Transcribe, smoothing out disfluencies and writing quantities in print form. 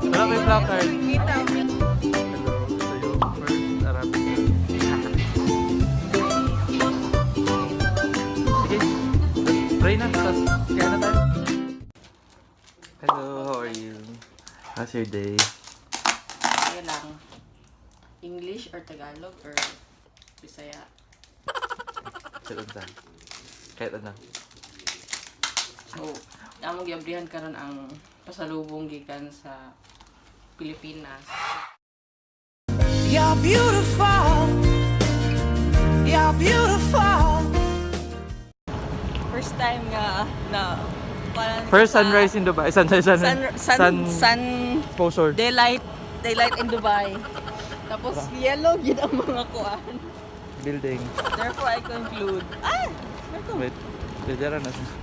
Wala, may placard. Hello, ito yung first Arabic. Sige, pray na, tapos kaya na tayo. Hello, how are you? How's your day? Kaya lang. English or Tagalog or Bisaya? Sa unsa? Kahit ano. So, among giabrihan karon ang pasalubong gikan sa Pilipinas. You're beautiful. You're beautiful. First time nga na parang First sunrise in Dubai. Sunrise, sun, sun sun, sun, exposure. daylight in Dubai. Tapos yellow gid ang mga kuan. Building. Therefore I conclude. Ah, Wait. Didara na siya.